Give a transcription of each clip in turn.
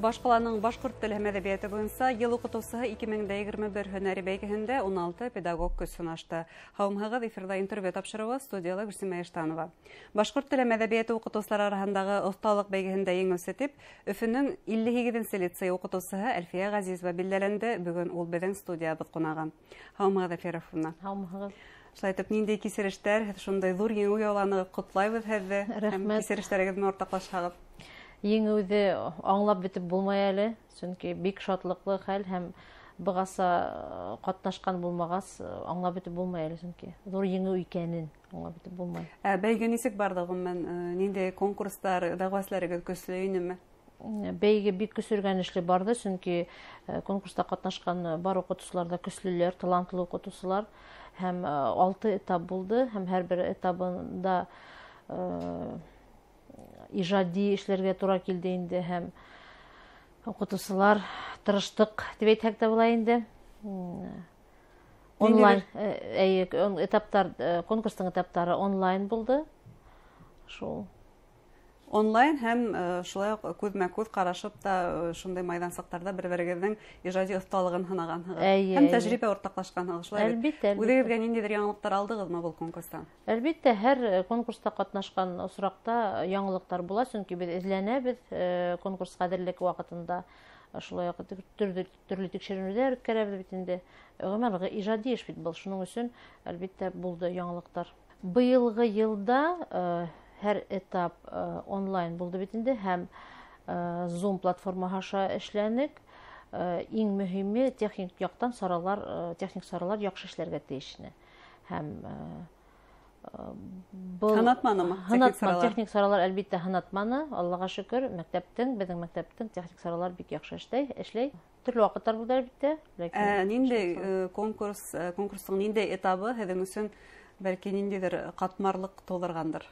Баш ҡаланың башҡорт теле һәм әҙәбиәте буйынса йыл уҡытыусыһы 2021 һөнәри бәйгеһендә 16 педагог көс һынашты. Һаумыһығыҙ, эфирҙа интервью тапшырыуы, студияла Гөлсимә Иштанова. Башҡорт теле һәм әҙәбиәте уҡытыусылары араһындағы оҫталыҡ бәйгеһендә еңеүсе тип Өфөнөң 58-нсе лицей уҡытыусыһы Әлфиә Ғәзизова билдәләнде. Бөгөн ул беҙҙең студиябыҙ ҡунағы. Һаумыһығыҙ, Әлфиә Рафовна. Һаумыһығыҙ. Шулай итеп, ниндәй кисерештәр? Һеҙ шундай ҙур еңеү яуланығыҙ, ҡотлайбыҙ һеҙҙе. Рәхмәт. Кисерештәрегеҙ менән уртаҡлашһағыҙ. Еңеүҙе аңлап бөтөп булмай әле, сөнки бик шатлыҡлы хәл һәм бығаса ҡатнашҡан булмағас, аңлап бөтөп булмай әле, сөнки ҙур еңеү икәнен аңлап бөтөп булмай. Ә бәйге нисек барҙы ғөмүмән? Ниндәй конкурстар, дәғүәселәрегеҙ көслө инеме? Бәйге бик көсөргәнешле барҙы, сөнки конкурста ҡатнашҡан бар уҡытыусылар ҙа көслөләр, талантлы уҡытыусылар, һәм 6 этап булды, һәм һәр бер этабында ижади эшләргә тура килде инде, һәм уҡытыусылар тырыштыҡ тип әйтһәк тә була инде. Онлайн, әйе, этаптар, конкурстың этаптары онлайн булды. Шул. Онлайн һәм шулай уҡ күҙмә-күҙ ҡарашып та шундай майҙансыҡтарҙа бер-берегеҙҙең ижади оҫталығын һынағанһығыҙ. Һәм тәжрибә уртаҡлашҡанһығыҙ, шулай бит? Әлбиттә, әлбиттә. Үҙегеҙгә ниндәйҙер яңылыҡтар алдығыҙмы был конкурстан? Әлбиттә, һәр конкурста ҡатнашҡан осраҡта яңылыҡтар була, сөнки беҙ эҙләнәбеҙ, конкурсҡа әҙерлек ваҡытында шулай уҡ төрлө тикшеренеүҙәр үткәрәбеҙ бит инде. Ғөмүмән, ижади эш бит был, шуның өсөн әлбиттә булды яңылыҡтар. Быйылғы йылда һәр этап онлайн булды бит инде, һәм Zoom платформаһы аша эшләнек. Иң мөһиме техник яҡтан техник саралар яҡшы эшләргә тейеш ине. Һәм был Һынатманымы техник Һынатма, саралар? Техник саралар әлбиттә һынатманы, Аллаға шөкөр, беҙҙең мәктәптең техник саралар бик яҡшы эшләй. Төрлө ваҡыттар булды әлбиттә, ләкин Ниндәй, эшләй саралар. конкурстың ниндәй этабы һеҙҙең өсөн бәлки ниндәйҙер ҡатмарлыҡ тыуҙырғандыр?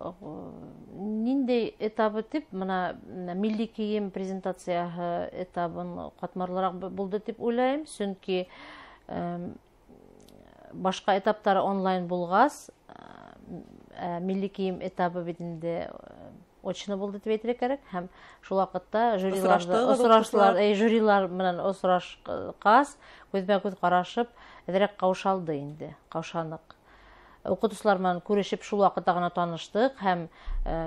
Ниндәй этабы тип, мына милли кейем презентацияһы этабын ҡатмарлыраҡ булды тип уйлайым, сөнки башҡа этаптары онлайн булғас, милли кейем этабы бит инде очно булды тип әйтергә кәрәк, һәм шул ваҡытта Осраштығыҙ, осраштылар, уҡытыусылар? Жюрилар менән осрашҡас, күҙмә-күҙ ҡарашып, әҙерәк ҡаушалды инде, ҡаушаныҡ. Уҡытыусылар менән күрешеп шул ваҡытта ғына таныштыҡ һәм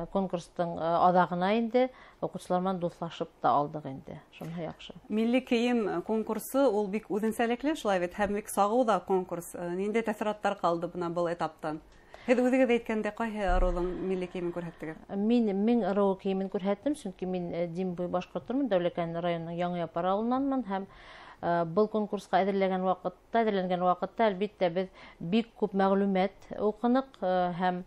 конкурстың аҙағына инде уҡытыусылар менән дуҫлашып та алдыҡ инде. Шуныһы яҡшы. Милли кейем конкурсы ул бик үҙенсәлекле, шулай бит, һәм бик сағыу ҙа конкурс. Ниндәй тәьҫораттар ҡалды бына был этаптан? Һеҙ үҙегеҙ әйткәндә ҡайһы ырыуҙың милли кейемен күрһәттегеҙ? Мин Мең ырыуы кейемен күрһәттем, сөнки мин Дим буйы башҡортормон, Дәүләкән районының Яңы Япар ауылынанмын һәм был конкурсҡа әҙерләнгән ваҡытта әлбиттә беҙ бик күп мәғлүмәт уҡыныҡ һәм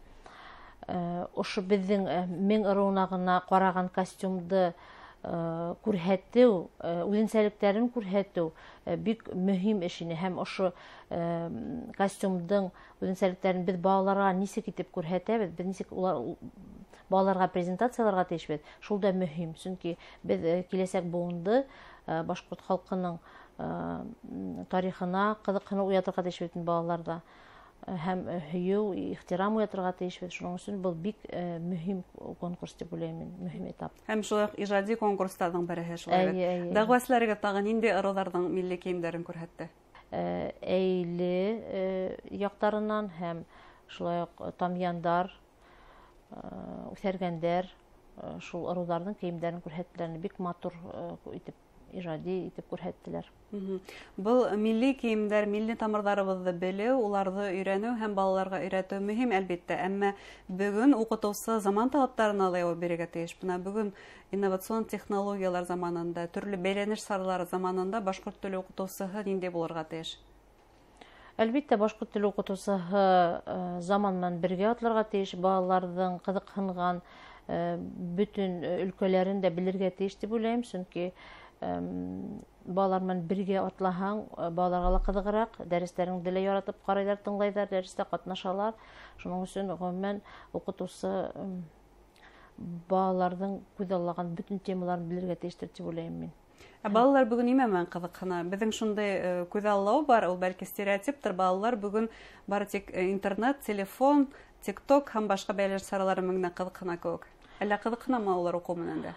ошо беҙҙең Мең ырыуына ғына ҡараған костюмды күрһәтеү, үҙенсәлектәрен күрһәтеү бик мөһим эш ине, һәм ошо костюмдың үҙенсәлектәрен беҙ балаларға нисек итеп күрһәтәбеҙ, беҙ нисек улар балаларға презентацияларға тейешбеҙ, шул да мөһим, сөнки беҙ киләсәк быуынды башҡорт халҡының тарихына ҡыҙыҡһыныу уятырға тейешбеҙ балаларҙа, һәм һөйөү, ихтирам уятырға тейешбеҙ. Шуның өсөн был бик мөһим конкурс тип уйлайым мин, мөһим этап. Һәм шулай уҡ ижади конкурстарҙың береһе шулай бит. Эйе, эйе. Дәғүәселәрегеҙ тағы ниндәй ырыуҙарҙың милли кейемдәрен күрһәтте? Эйле яҡтарынан һәм шулай уҡ тамъяндар, үҫәргәндәр, шул ырыуҙарҙың кейемдәрен күрһәттеләр, бик матур итеп, ижади итеп күрһәттеләр. Был милли кейемдәр, милли тамырҙарыбыҙҙы белеү, уларҙы өйрәнеү һәм балаларға өйрәтеү мөһим әлбиттә, әммә бөгөн уҡытыусы заман талаптарына ла яуап бирергә тейеш. Бына бөгөн инновацион технологиялар заманында, төрлө бәйләнеш саралары заманында башҡорт теле уҡытыусыһы ниндәй булырға тейеш? Әлбиттә, башҡорт теле уҡытыусыһы заман менән бергә атларға тейеш, балаларҙың ҡыҙыҡһынған бөтөн өлкәләрен дә белергә тейеш тип уйлайым, сөнки балалар менән бергә атлаһаң, балаларға ла ҡыҙығыраҡ, дәрестәреңде лә яратып ҡарайҙар, тыңлайҙар, дәрестә ҡатнашалар. Шуның өсөн ғөмүмән уҡытыусы балаларҙың күҙаллаған бөтөн темаларын белергә тейештер тип уйлайым мин. Ә балалар бөгөн нимә менән ҡыҙыҡһына? Беҙҙең шундай күҙаллау бар, ул бәлки стереотиптыр. Балалар бөгөн бары тик интернет, телефон, ТикТок һәм башҡа бәйләнеш саралары менән ҡыҙыҡһына кеүек. Әллә ҡыҙыҡһынамы улар уҡыу менән дә?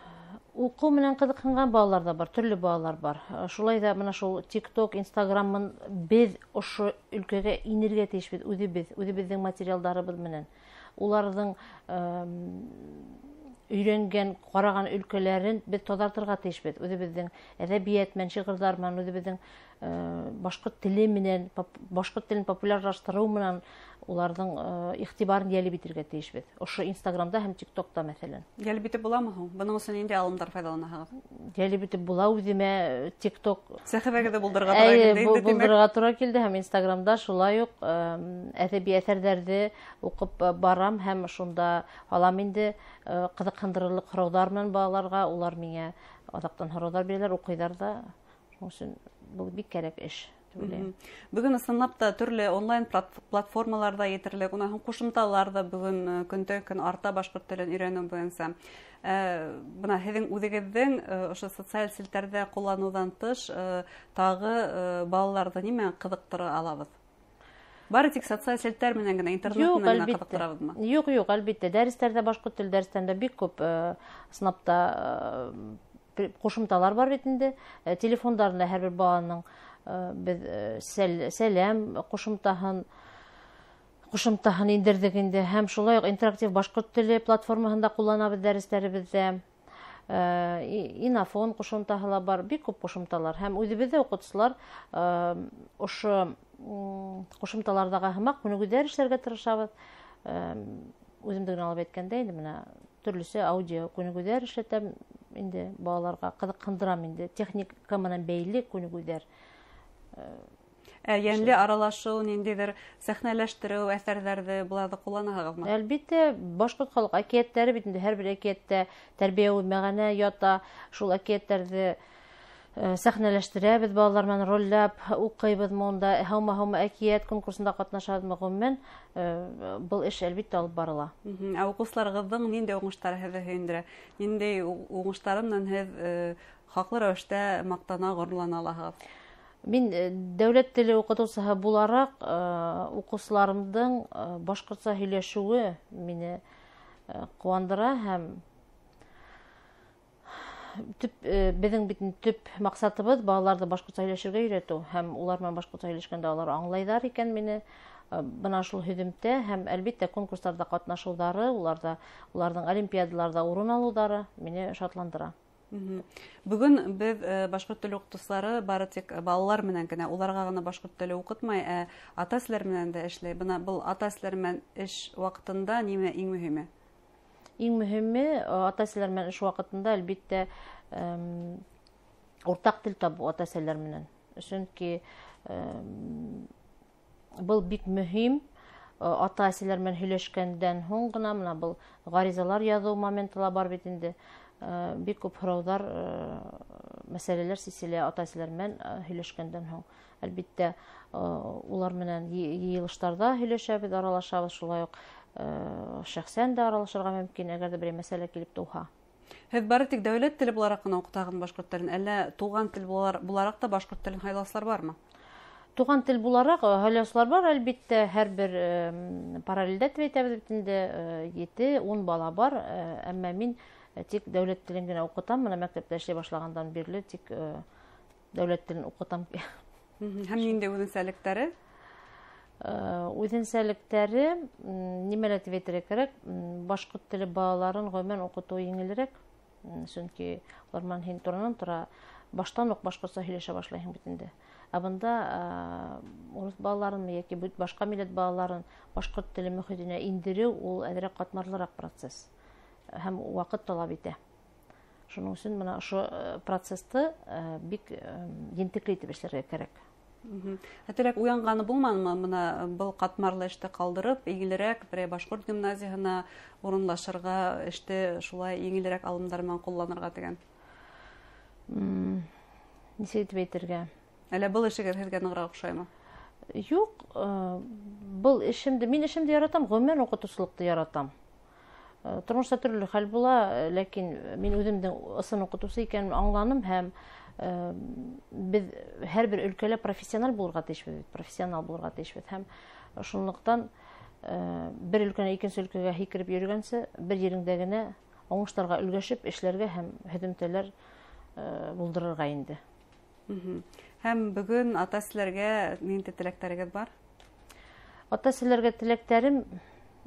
Уҡыу менән ҡыҙыҡһынған балалар ҙа бар, төрлө балалар бар. Шулай ҙа бына шул TikTok, Instagramын беҙ ошо өлкәгә инергә тейешбеҙ үҙебеҙ, үҙебеҙҙең материалдарыбыҙ менән. Уларҙың өйрәнгән, ҡараған өлкәләрен беҙ таҙартырға тейешбеҙ. Үҙебеҙҙең әҙәбиәт менән, шиғырҙар менән, үҙебеҙҙең башҡорт теле менән, башҡорт телен популярлаштырыу менән уларҙың иғтибарын йәлеп итергә тейешбеҙ. Ошо Инстаграмда һәм TikTokта мәҫәлән. Йәлеп итеп буламы һуң? Бының өсөн ниндәй алымдар файҙаланаһығыҙ? Йәлеп итеп була үҙемә TikTok сәхифәгеҙҙе булдырырға тура килде инде, тимәк. Булдырырға тура килде һәм Инстаграмда шулай уҡ әҙәби әҫәрҙәрҙе уҡып барам һәм шунда алам инде ҡыҙыҡһындырырлыҡ һорауҙар менән балаларға, улар миңә аҙаҡтан һорауҙар бирәләр, уҡыйҙар ҙа. Шуның өсөн был бик кәрәк эш. Бөгөн ысынлап та төрлө онлайн платформаларҙа етерлек, унан һуң ҡушымталар ҙа бөгөн көндән көн арта башҡорт телен өйрәнеү буйынса. Бына һеҙҙең үҙегеҙҙең ошо социаль селтәрҙә ҡулланыуҙан тыш тағы балаларҙы нимә ҡыҙыҡтыра алабыҙ? Бары тик социаль селтәр менән генә, интернет Юҡ, менән генә әлбиттә. ҡыҙыҡтырабыҙмы? Юҡ, юҡ, әлбиттә. Дәрестәрҙә, башҡорт тел дәрестәрендә бик күп ысынлап та ҡушымталар бар бит инде. Телефондарында һәр бер баланың беҙ сәләм ҡушымтаһын индерҙек инде. Һәм шулай уҡ интерактив башҡорт теле платформаһында ҡулланабыҙ дәрестәребеҙҙә. Инафон ҡушымтаһы ла бар, бик күп ҡушымталар. Һәм үҙебеҙ ҙә уҡытыусылар ошо ҡушымталарҙағы һымаҡ күнегеүҙәр эшләргә тырышабыҙ. Үҙемде генә алып әйткәндә инде бына төрлөсә аудио күнегеүҙәр эшләтәм инде балаларға, ҡыҙыҡһындырам инде техника менән бәйле күнегеүҙәр. Йәнле аралашыу, ниндәйҙер сәхнәләштереү әҫәрҙәрҙе быларҙы ҡулланаһығыҙмы? Әлбиттә, башҡорт халыҡ әкиәттәре бит инде, һәр бер әкиәттә тәрбиәүи мәғәнә ята. Шул әкиәттәрҙе сәхнәләштерәбеҙ, балалар менән ролләп уҡыйбыҙ монда, һаумы-һаумы әкиәт конкурсында ҡатнашабыҙ. Ғөмүмән, был эш әлбиттә алып барыла. Ә уҡыусыларығыҙҙың ниндәй уңыштары һеҙҙе һөйөндөрә? Ниндәй уңыштары менән һеҙ хаҡлы рәүештә маҡтана, ғорурлана алаһығыҙ? Мин дәүләт теле уҡытыусыһы булараҡ уҡыусыларымдың башҡортса һөйләшеүе мине ҡыуандыра һәм беҙҙең бит төп маҡсатыбыҙ балаларҙы башҡортса һөйләшергә өйрәтеү һәм улар менән башҡортса һөйләшкәндә улар аңлайҙар икән мине. Бына шул һөҙөмтә һәм әлбиттә конкурстарҙа ҡатнашыуҙары, уларҙың олимпиадаларҙа урын алыуҙары мине шатландыра. Бөгөн беҙ башҡорт теле уҡытыусылары бары тик балалар менән генә, уларға ғына башҡорт теле уҡытмай, ә ата-әсәләр менән дә эшләй. Бына был ата-әсәләр менән эш ваҡытында нимә иң мөһиме? Иң мөһиме ата-әсәләр менән эш ваҡытында әлбиттә уртаҡ тел табыу ата-әсәләр менән. Сөнки был бик мөһим. Ата-әсәләр менән һөйләшкәндән һуң ғына бына был ғаризалар яҙыу моменты ла бар бит инде. Бик күп һорауҙар, мәсьәләләр сиселә ата-әсәләр менән һөйләшкәндән һуң. Әлбиттә, улар менән йыйылыштарҙа һөйләшәбеҙ, аралашабыҙ, шулай уҡ шәхсән дә аралашырға мөмкин, әгәр ҙә берәй мәсьәлә килеп тыуһа. Һеҙ бары тик дәүләт теле булараҡ ҡына уҡытағыҙ башҡорт телен, әллә туған тел булараҡ та башҡорт телен һайлаусылар бармы? Туған тел булараҡ һайлаусылар бар, әлбиттә, һәр бер параллелдә тип әйтәбеҙ бит инде, ете-ун бала бар, әммә мин тик дәүләт телен генә уҡытам. Бына мәктәптә эшләй башлағандан бирле тик дәүләт телен уҡытам. Һәм ниндәй үҙенсәлектәре? Үҙенсәлектәре, нимәлә тип әйтергә кәрәк, башҡорт теле балаларын ғөмүмән уҡытыу еңелерәк, сөнки улар менән һин туранан тура баштан уҡ башҡортса һөйләшә башлайһың бит инде. Ә бында урыҫ балаларын йәки башҡа милләт балаларын башҡорт теле мөхитенә индереү ул әҙерәк ҡатмарлыраҡ процесс һәм ваҡыт талап итә. Шуның өсөн бына ошо процессты бик ентекле итеп эшләргә кәрәк. Әтерәк уянғаны булманымы бына был ҡатмарлы эште ҡалдырып, еңелерәк берәй башҡорт гимназияһына урынлашырға, эште шулай еңелерәк алымдар менән ҡулланырға тигән? Нисек итеп әйтергә? Әллә был эшегеҙ һеҙгә нығыраҡ оҡшаймы? Юҡ, был эшемде, мин эшемде яратам, ғөмүмән уҡытыусылыҡты яратам. Тормошта төрлө хәл була, ләкин мин үҙемдең ысын уҡытыусы икәнен аңланым һәм беҙ һәр бер өлкәлә профессионал булырға тейешбеҙ бит, профессионал булырға тейешбеҙ. Һәм шунлыҡтан бер өлкәнән икенсе өлкәгә һикереп йөрөгәнсе, бер ереңдә генә Уңыштарға өлгәшеп эшләргә һәм һөҙөмтәләр булдырырға инде. Һәм бөгөн ата-әсәләргә ниндәй теләктәрегеҙ бар? Ата-әсәләргә теләктәрем: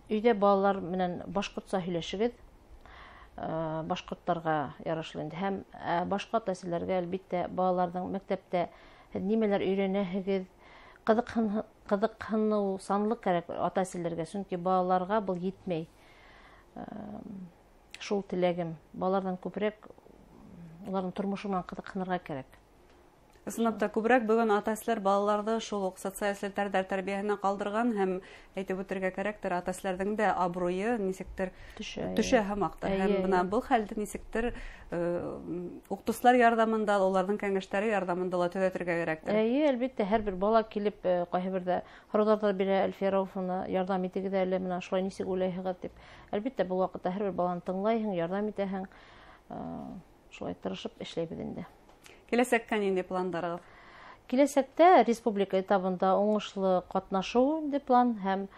өйҙә балалар менән башҡортса һөйләшегеҙ, башҡорттарға ярашлы инде. Һәм башҡа ата-әсәләргә, әлбиттә, балаларҙың мәктәптә һеҙ нимәләр өйрәнәһегеҙ, ҡыҙыҡһыныусанлыҡ кәрәк ата-әсәләргә, сөнки балаларға был етмәй. Шул теләгем, балаларҙан күберәк уларҙың тормошо менән ҡыҙыҡһынырға кәрәк. Ысынлап та, күберәк бөгөн ата-әсәләр балаларҙы шул уҡ социаль селтәрҙәр тәрбиәһенә ҡалдырған, һәм әйтеп үтергә кәрәктер, ата-әсәләрҙең дә абруйы нисектер төшә һымаҡ та. Һәм бына был хәлде нисектер уҡытыусылар ярҙамында, уларҙың кәңәштәре ярҙамында ла төҙәтергә кәрәктер. Эйе, әлбиттә, һәр бер бала килеп, ҡайһы берҙә һорауҙар ҙа бирә: «Әлфиә Рауфовна, ярҙам итегеҙ әле, бына шулай нисек уйлайһығыҙ?» — тип. Әлбиттә, был ваҡытта һәр бер баланы тыңлайһың, ярҙам итәһең. Шулай тырышып эшләйбеҙ инде. Киләсәккә ниндәй пландарығыҙ? Киләсәктә республика этабында уңышлы ҡатнашыу инде план, һәм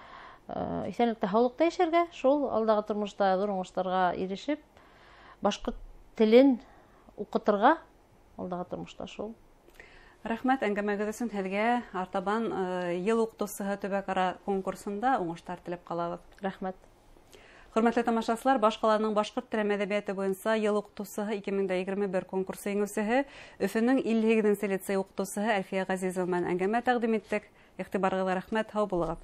иҫәнлектә, һаулыҡта йәшәргә, шул алдағы тормошта ҙур уңыштарға ирешеп, башҡорт телен уҡытырға алдағы тормошта шул. Рәхмәт әңгәмәгеҙ өсөн һеҙгә. Артабан «Йыл уҡытыусыһы» төбәк-ара конкурсында уңыштар теләп ҡалабыҙ. Рәхмәт. Хөрмәтле тамашасылар, баш ҡаланың башҡорт теле әҙәбиәте буйынса «Йыл уҡытыусыһы 2021» конкурсы еңеүсеһе, Өфөнөң 58-нсе лицей уҡытыусыһы Әлфиә Ғәзизова менән әңгәмә тәҡдим иттек. Иғтибарығыҙға рәхмәт, һау булығыҙ.